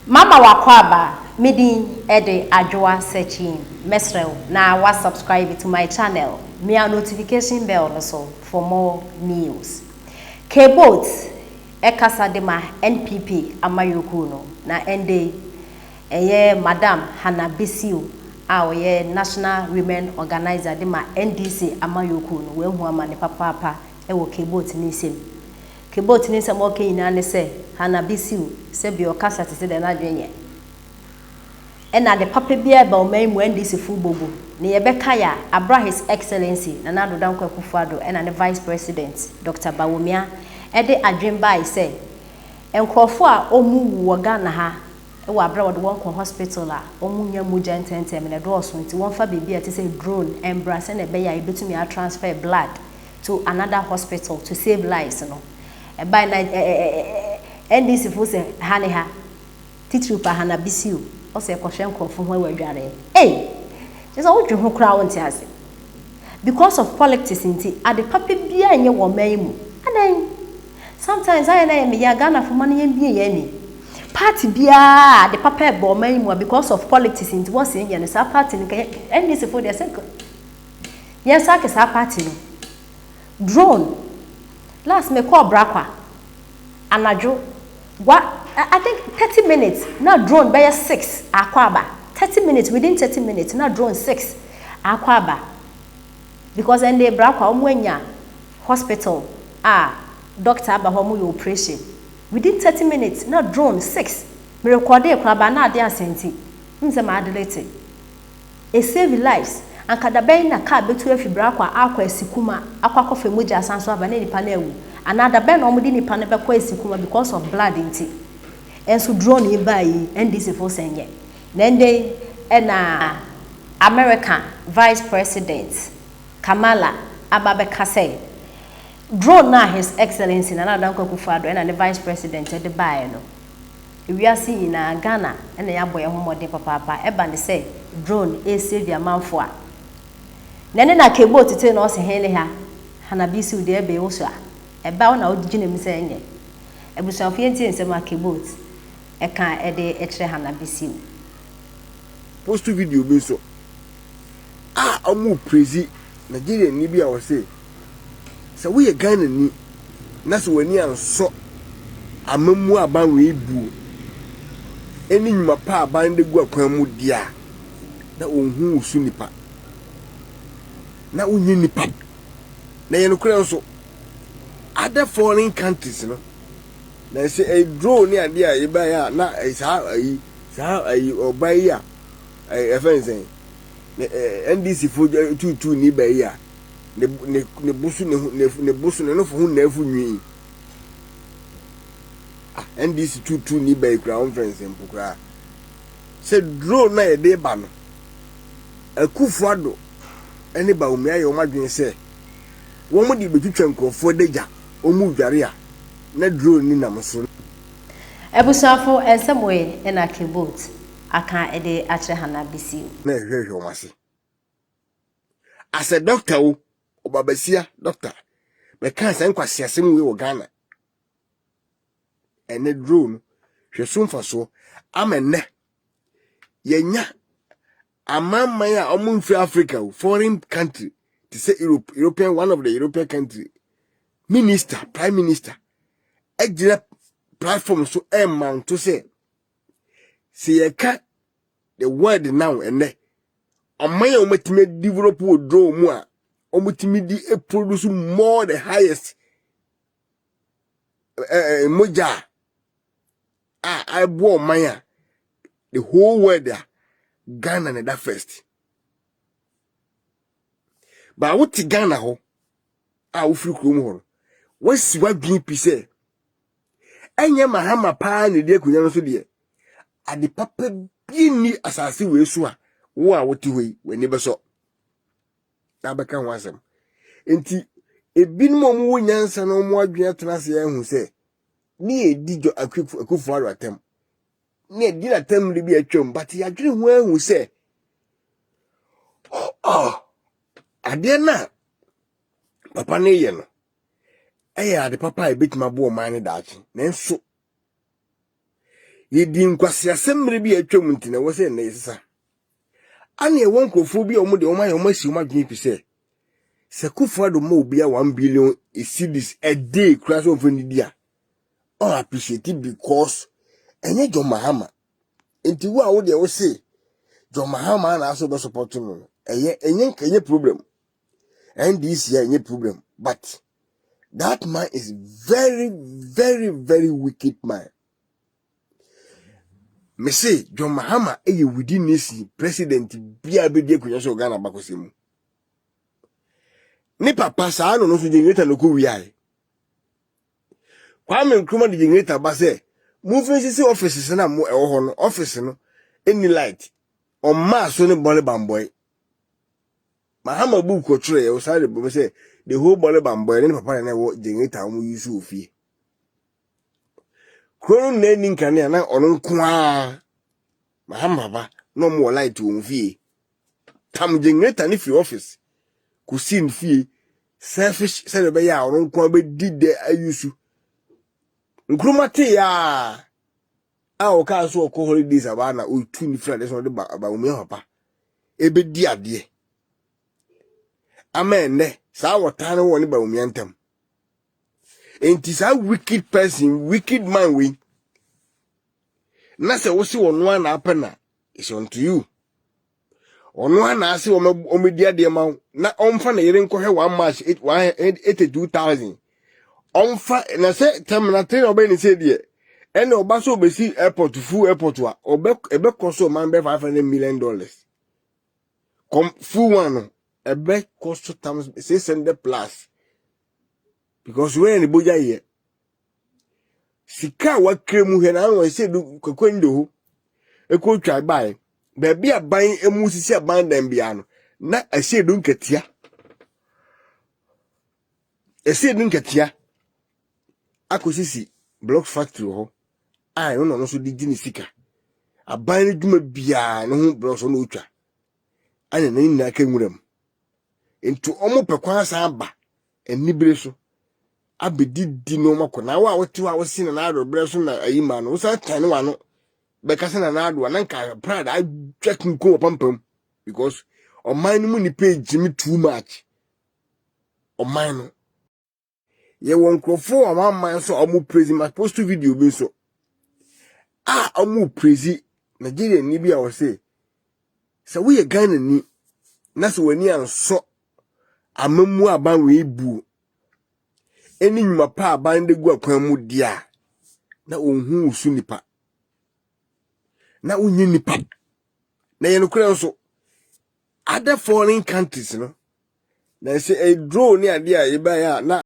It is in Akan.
Mama w'akwaaba, me din de Adwoa Sekyim, mɛsrɛ wo na wa subscribe to my channel, mia notification bell no so for more news. K-Boat kasa de ma NPP amayɔkuo no, na ɛndɛ yi ɛyɛ Madam Hannah Bisiw a ɔyɛ National Women Organiser de ma NDC amayɔkuo no, wahu amane papaapa wɔ K-Boat ne nsam. Kebot ne nsɛm a ɔka nyinaa ne sɛ, Hannah besiw sɛ bia ɔkasa te sɛ deɛ n'adwene nyɛ. Ɛna ade papa biara ɛba ɔman yi mu NDC fo bɔ gu. Ne yɛbɛkae a, aberɛ a His Excellency Nana Addo Dankwa Akufo Addo ɛna ne Vice President Doctor Bawumia ɛde adwene bae sɛ nkorɔfoɔ a ɔmu wu wɔ Ghana ha wɔ aberɛ a wɔde wɔn kɔ hospital a ɔmu nya mogya ntɛntɛm no ɛdɔɔso nti wɔmfa biribi a ɛte sɛ drone ɛmbra sɛdeɛ ɛbɛyɛ a yɛbɛtumi a transfer blood to another hospital to save lives no ɛbae na NDC fo sɛ ha ne ha titiriw pa ha na bisi o ɔsɛ ɛkɔhwɛ nkurɔfo ho ɛwɔ adwareɛ ei kyerɛ sɛ wodwe ho koraa wonte ase because of politics nti ade papa biara nyɛ wɔ ɔman yi mu adan sometimes ayɛ na yɛ meya Ghana fo ma no yɛn bie yɛn ani party biara ade papa ɛbɔ ɔman yi mu a because of politics nti wɔsɛ nyɛ no saa party no kɛ NDC fo deɛ sɛ Yɛn sake saa party no. Drone last me kɔɔ Brakwa anadwo wa I think 30 minutes na drone bɛyɛ 6 akɔ aba 30 minutes within 30 minutes na drone 6 akɔ aba because ɛnde Brakwa wɔn anya hospital a doctor aba hɔ wɔn yɛ operation within 30 minutes na drone 6 me recordee koraa ba na ade asɛnti n sɛ maa delete. E save lives, anka dabɛn na car bɛtu afi Brakwa akɔ Asikuma akɔ akɔfa mogya asan so aba na nipa no awu? Anaa dabɛn na wɔde nipa no bɛkɔ Asikuma because of blood nti? Nso drone yi baa yi NDC foɔ sɛ nyɛ. Na ɛndɛ yi ɛna America vice president Kamala aba abɛka sɛ drone no a his excellency Nana Addo Dankwa Akufo Addo ɛna ne vice president de baeɛ no Ewiase nyinaa Ghana na yɛabɔ yɛn ho mmɔden papaapa ɛba ne sɛ drone ɛresave amanfo a. Na ɛne na keboo tete na ɔse he ne ha hana bi siw deɛ ɛbee wo so a ɛba wo na wo gyina mu sɛ ɛnyɛ. Abusuafo yɛntie nsɛm a kebot ɛka ɛde ɛkyerɛ hana bi siw. Post video bi nso a ɔmo praise Nigerian ni bi a ɔse sɛ woyɛ Ghana ni na sɛ w'ani ansɔ amammuo aban wei buo ɛne nnwuma pa aban de gu akwan mu deɛ a na ɔnhu wo so nipa na wonyɛ nipa na yɛ nokorɛ nso other foreign countries no na ɛsɛ ɛduro ne adeɛ a yɛbaeɛ a na saa ayi saa ayi ɔbaa yi a ɛfɛn sɛn NDC fo tuutuu ni baa yi a ne ne ne bo so ne ne ne bo so ne nofo ho nyinaa fu nwi ah NDC tuutuu ni baa yi koraa wɔn fɛn sɛn mpo koraa sɛ drone na yɛde ba no Akufo Addo ne Bawumia ayɛ wɔn adwene sɛ wɔn de betwitwa nkurɔfoɔ adagya wɔn redware a na drone ni nam so. Abusuafo, nsɛm wei na Kebot aka de akyerɛ Hannah Bisiw. Na ɛhwehwɛ wɔn ase. As a doctor o, ɔbabasia doctor, bɛkaa saa nkwaseasɛm wei wɔ Ghana. Ɛnɛ drone no, hwɛ so mfasoɔ ama ɛnɛ yɛnya amanaman a wɔn mfiri Africa o, foreign country te sɛ Europe, European, one of the European country minister, prime minister agyina platform so ɛmmanto sɛ sɛ yɛka the world now ɛnɛ ɔman a wɔatumi develop wɔ drone mu a wɔtumi di produce more the highest ɛɛ mogya a ɛboa ɔman a the whole world a Ghana na ɛda first baa wote Ghana hɔ a wofiri kurom hɔ no wasi w'adwene pi sɛ ɛnyɛ Mahama paa na ɛdi akonnwa no so deɛ ade papa bi nni asase wei so a wo a wote hɔ yi w'ani bɛsɔ na abɛka ho asɛm nti ebinom a wɔwɔ nyansa na wɔn adwene atena ase ahu sɛ ne yɛdi dwa Akufo Addo atɛm ne yɛdi n'atɛm de bi atwam but yɛadwene ho ahu sɛ oh, adeɛ no a papa no yɛ no ɛyɛ ade papa a ebɛtumi aboa ɔman no daakye nanso. Yɛdi nkwaseasɛm mmerɛ bi a atwam nti na ɛwɔ sɛ ɛnnɛ yɛsesa. Ana ɛwɔ nkurɔfoɔ bi a wɔn deɛ wɔn ayɛ wɔn asi wɔn adwene pi sɛ sɛ Akufo-Addo ma obiara 1 billion cedis a day koraa sɛ ɔmfa nnidi a, ɔn appreciate it because ɛnyɛ John Mahama. Nti wo a wo deɛ wo se John Mahama na aso bɛ support no, ɛyɛ ɛnyɛ ɛnyɛ problem. NDC a, ɛnyɛ problem, but that man is very, very, very wicked man. Me se John Mahama ɛyɛ within nation president biara bɛdi akonnwa so wɔ Ghana bakɔsɛ mu. Ne papa saa no nso generator no kɔ wiae. Kwame Nkrumah de generator ba sɛ momfa nsisi offices na mo ɛwɔ hɔ no, office no ɛni light. Ɔmmaa so ne Bole Bamboi. Mahama book kɔtwerɛ yɛ ɔsan de bɔ sɛ the whole Bole Bamboi ne ne papa na ɛwɔ generator a wɔn use wɔ fie. Kuro no nyinaa ni nkanea na ɔno nko ara Mahama papa na ɔmo wɔ light wɔ wɔn fie. Tam generator ne firi office kɔsi ne fie, selfish, sɛdeɛ ɛbɛyɛ a ɔno nko ara bɛdi dɛ ayusu. Nkrumah tee a a ɔkaa so ɔkɔ holidays aba na ɔtu ne firi adeɛ so, ɔde ba Bawumia papa ebɛdi adeɛ ama ɛnnɛ saa wɔtaa no wɔ ne Bawumia ntam. Nti saa wicked person, wicked man wei na sɛ wosi ɔno a na apɛ na it's unto you. Ɔno a na ase wɔn di adeɛ ma wo na ɔmfa ne yere nkɔhwɛ one match eight one 82,000 ɔmfa na sɛ terminal three na ɔbɛyɛ ne sɛ deɛ ɛna ɔba so ɔbɛsi airport, full airport a ɔbɛ ɛbɛkɔ so ɔman bɛ $500 million kɔm full one no ɛbɛkɔ so times 600 plus because wɛn ne bogya yɛ sika a wakira mu. Hwɛ na ano ɛsɛ du kɔkɔ ndi hɔ ekɔ twa bae baabi a ban emu sisi aban dan bia no na ɛsɛ du nketea, ɛsɛ du nketea akɔsisi block factory hɔ a ɛno na ɔno nso de gye ne sika. Aban no dwuma biara ne ho blocks ɔno otwa ɛna ne nyinaa ka nwura mu. Nti ɔmo pɛ kwan asan aba anibere so abɛdidi nneɛma kɔ na wo a wote hɔ a wosi na n'ado berɛ so na ayi ma no wosan tan ne wano bɛka sɛ na n'ado a na nka pride adwa kunkum wɔ pampam because ɔman no mu nipa egyimi too much. Ɔman no yɛwɔ nkurɔfoɔ a wɔn aman so a wɔn praise ma post video bi nso a wɔn praise Nigeria ni bi a wɔsɛ sɛ woyɛ Ghana ni na sɛ w'ani ansɔ amamu aban wei buo ɛne nnwuma pa aban de gu akwan mu di a, na ohun wo so nipa na wonyɛ nipa. Na yɛn nokorɛ nso other foreign countries no na sɛ ɛduro ne adeɛ a yɛbɛyɛ a na